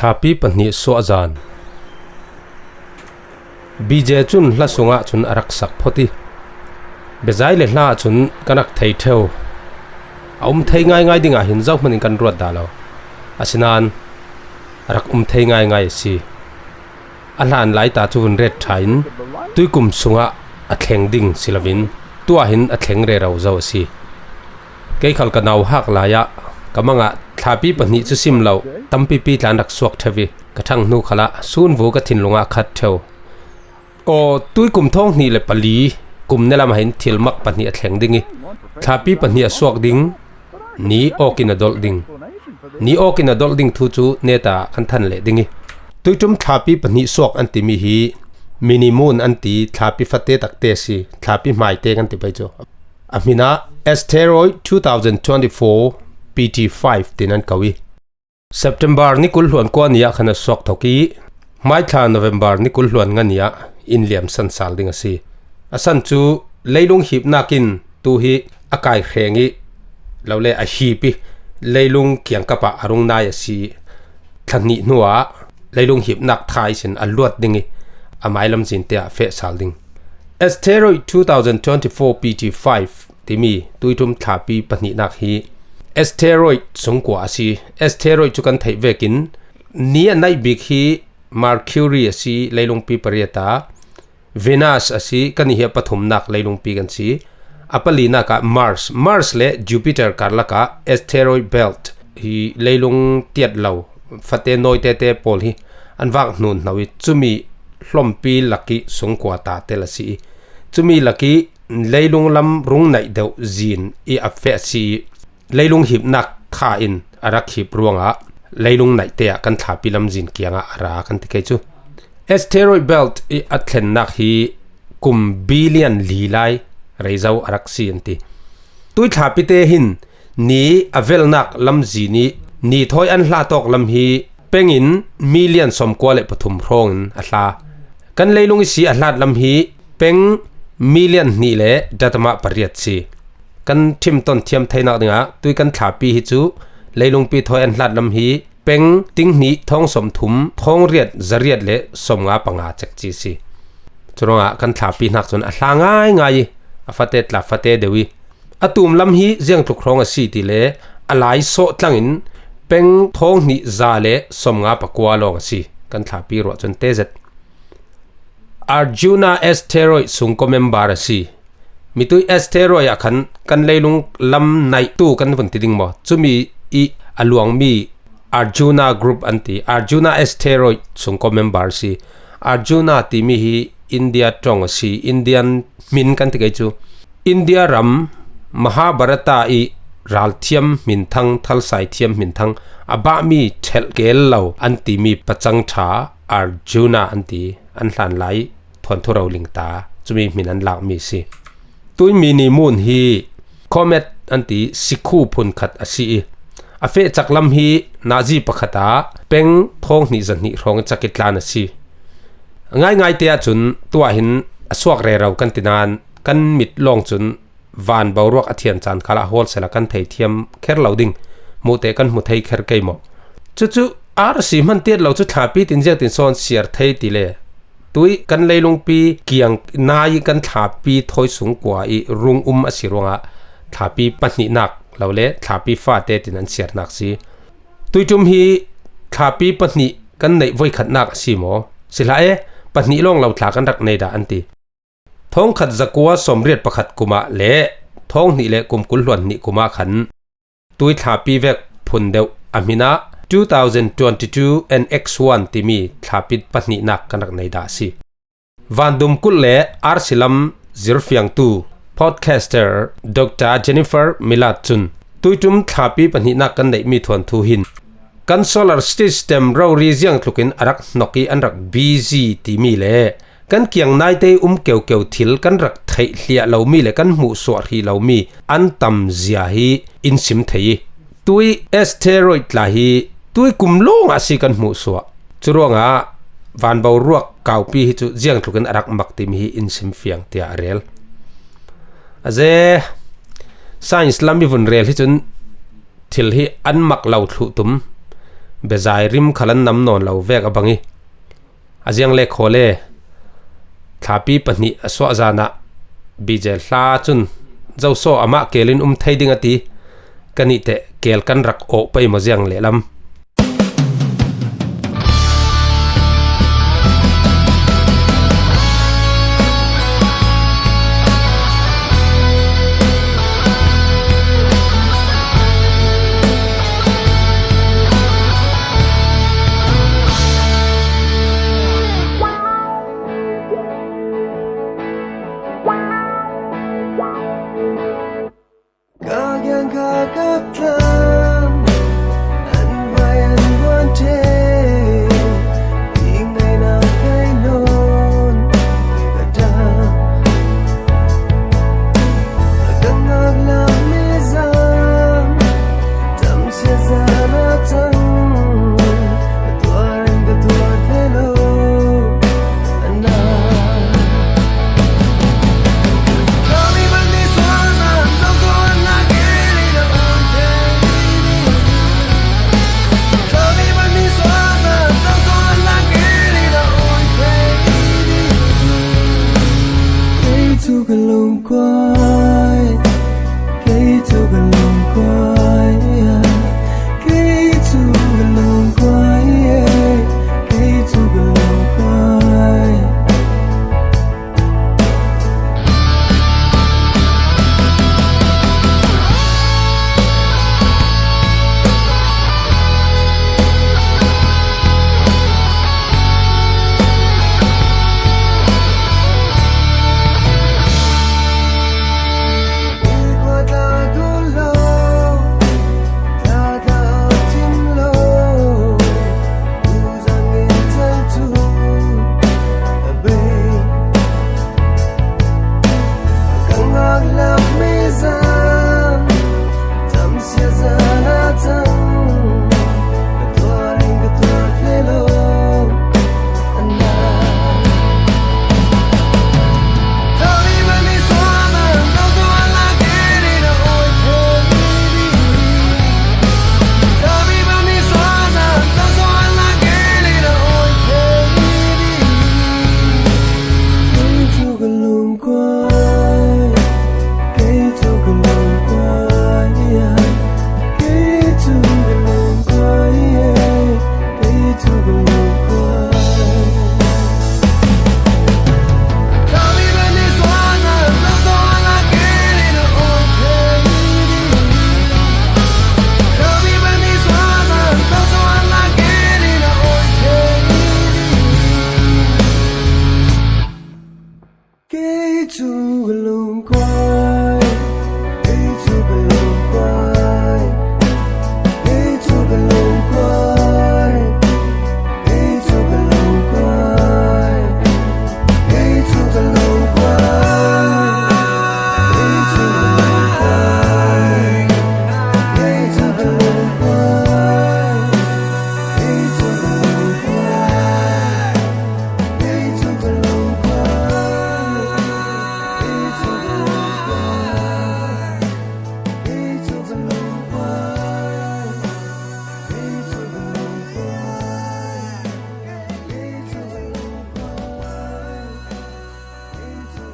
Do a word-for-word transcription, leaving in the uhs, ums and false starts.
Thlapi pahnih suahzan. B J cun hla sungah cun a rak sak phot i, biazai le hla ahcun kan rak thei ṭheu. A um thei ngaingai dingah hin zohman in kan ruat dah lo. Asinain a rak um thei ngaingai a si. A hlan lai ta cu vun ret ṭha in tuikum sungah a thleng ding si loin tuah hin a thleng rero zo a si. Kei khal ka nauhak lai ah ka mangah thlapi pahnih cu sim lo tampipi tla an rak suak ṭheu i ka ṭhang hnu khalah sunvu ka thinlung ah a khat ṭheu. Aw, tuikum thawng hnih le pali kum ne lam ah hin thil mak pahnih a thleng ding i thlapi pahnih a suak ding, ni awk in a dolh ding. Ni awk in a dolh ding thu cu neta kan than leh ding i tuiṭum thlapi pahnih suak an timi hi mini moon an ti, thlapi fate takte a si, thlapi hmaite kan ti pei cu. A hmin ah Asteroid two thousand twenty-four P T five tin an ko i, September ni kul hluan kua ni ah khan a suak thok i, hmaithla November ni kul hluan nga ni ah in liamsan sal ding a si. A san cu leilung hipnak in tu hi a kai hreng i, lole a hip i, leilung kiangkap ah a rung nai a si. Thla hnih hnuah leilung hipnak thai sin a luat ding i, a mailam zin te ah feh sal ding. Asteroid two thousand twenty-four P T five timi tuiṭum thlapi pahnihnak hi asteroid sungkua a si. Asteroid cu kan theih vekin ni a naih bik hi Mercury a si, leilungpi pariat ah, Venus a si, kan i hi a pathumnak leilungpi kan si. A palinak ah Mars, Mars le Jupiter karlak ah asteroid belt hi leilung tiat lo fate nawitete pawl hi an vak hnun hno i, cumi hlompi lak i sungkua ta tel a si i, cumi lak i leilung lam rung naih deuh zin i a feh a si i, leilung hipnak tha in a rak hip ruangah leilung naihte ah kan thlapi lamzin kiangah a ra kan ti kei cu. Asteroid belt i a thlennak hi kum billion li lai rei zo a rak si an ti. Tui thlapite hin ni a velnak lamzin i ni thawi an hla tawk lam hi peng in million sawmkua le pathum hrawngin a hla. Kan leilung i si a hlat lam hi peng million hnih le datama pariat si. Kan ṭhim ton thiam theinak dingah tui kan thlapi hi cu leilungpi thawi an hlat lam hi peng ting hnih thawng sawmthum thawng riat zariat le sawmnga panga cekci si. Curuangah kan thlapi hnak cun a hla ngaingai i a fate tla fate deuh i a tum lam hi ziangtluk hrawng a si ti le a lai sawh tlangin peng thawng hnih za le sawmnga pakua lawng a si. Kan thlapi ruah cun tezet. Arjuna asteroid sungkaw member a si. Mitui asteroid ah khan kan leilung lam naihtu kan vun ti ding maw? Cumi i a luangmi Arjuna group an ti. Arjuna asteroid sungkaw member a si. Arjuna timi hi India ṭong a si. Indian hmin kan ti kei cu. India ram Mahabharata i ralthiam hminthang, thalsai thiam hminthang a bahmi ṭhelh kel lo an timi pacang ṭha Arjuna an ti. An hlanlai thuanthu ro lingta cumi hmin an lakmi si. Tui mini moon hi comet an ti, sikhu phun khat a si i a feh cak lam hi nazi pakhat ah peng thawng hnih zahnih hrawng i cak i tlan a si. Ngaingai te ahcun tuah hin a suak rero kan ti nain kan mit lawng cun van boruak a thian caan khalah hawlsel ah kan thei thiam kher lo ding, hmuh te kan hmu thei kher kei maw? Cucu ar si hman tiat lo cu thlapi tin ziangtin sawn siar thei ti le tui kan leilungpi kiang nai kan thlapi thawi sungkua i rung um a si ruangah thlapi pahnihnak lo le thlapi fate tin an siarnak si. Tuiṭum hi thlapi pahnih kan neih voikhatnak a si maw? Si hlah e, pahnih lawng lo thla kan rak nei dah an ti. Thawngkhat zakua sawmriat pakhat kum ah le thawng hnih le kum kul hluan hnih kum ah khan tui thlapi vek phun deuh a hmin ah two thousand twenty-two N X one timi thlapi pahnihnak kan rak nei dah a si. Vandum kulh le arsilam zirfiangtu podcaster Doctor Jennifer Millard cun tuiṭum thlapi pahnihnak kan neihmi thuanthu hin kan solar system rori ziangtlukin a rak hnok i an rak busy timi le kan kiang naite um keukeu thil kan rak theih hliah lomi le kan hmuh suah hrih lomi an tam zia hi in sim thei i, tui asteroid tla hi tui kum lawngah a si kan hmuh suah. Curuangah vanboruak kaupi hi cu ziangtlukin a rak mak timi hi in sim fiang tiah a rel. A ze, science lam i vun rel hi cun thil hi an mak lo thluh tum. bezai rim khal an nam nawn lo vek a bang i. A ziang le khaw le, thlapi pahnih a suah zanah Bizel hla cun Zosaw amah keel in um thei ding a ti. Kan ih teh keel kan rak awh pei maw ziang lehlam?